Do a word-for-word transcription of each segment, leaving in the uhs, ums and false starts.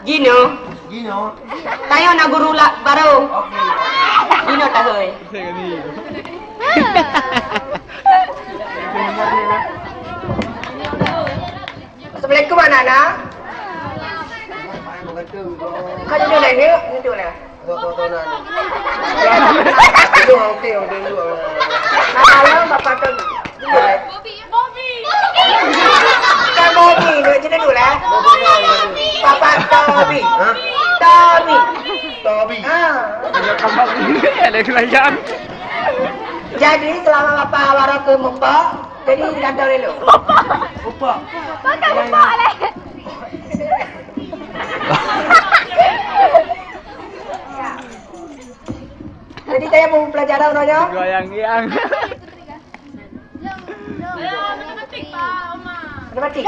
Jinoe. Jinoe. Tanyoe na guru la-, barô. Oke. Jinoe tahôi. Assalamualaikum, anak-anak. Kau duduk lah, ni. Duduk lah. Duduk, oke, oke, duduk. Nama lo, Bapak Tony? Duduk lah. Bukan Bobby, duduk sini dulu lah. Bapak Tobi. Hah? Tobi. Tobi. Ha. Ada kembang ini, ada kelayang. Jadi, selama Bapak Waro ke Mumpa, jadi di kantor dulu. Mumpa. Bukan Mumpa lah. Jadi, saya mau pelajaran uroe nyoe. Goyang-goyang. Matematik, Pak Omar. Matematik.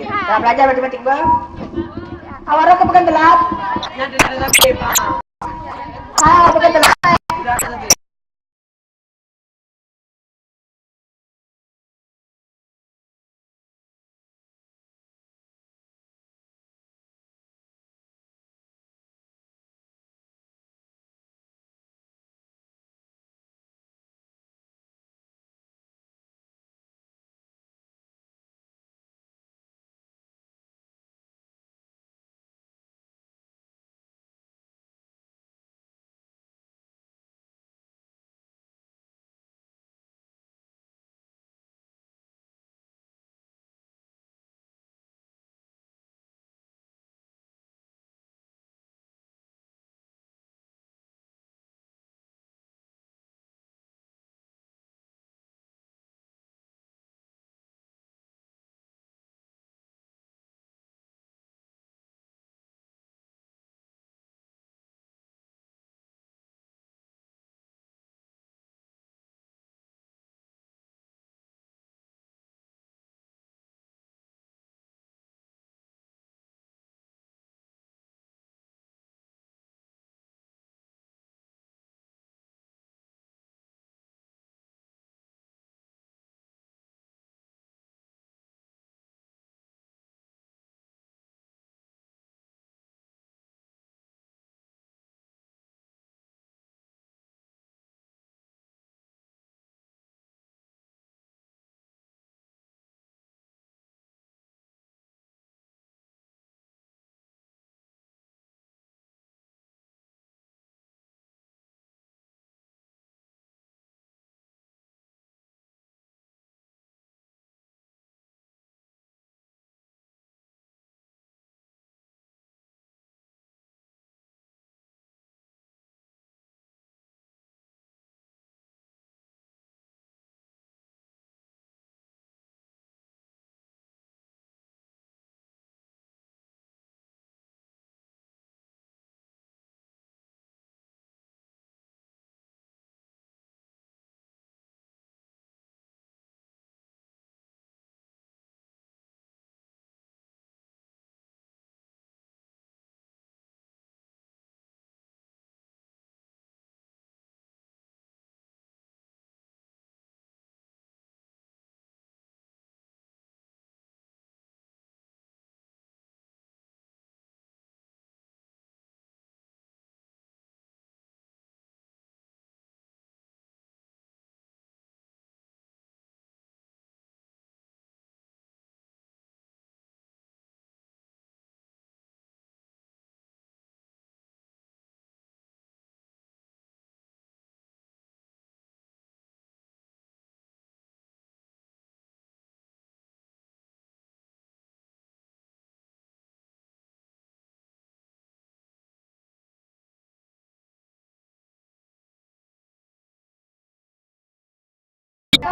Dah belajar matematik, Bang? Awak rasa bukan telat? Nyan ada, ada, ada, Pak.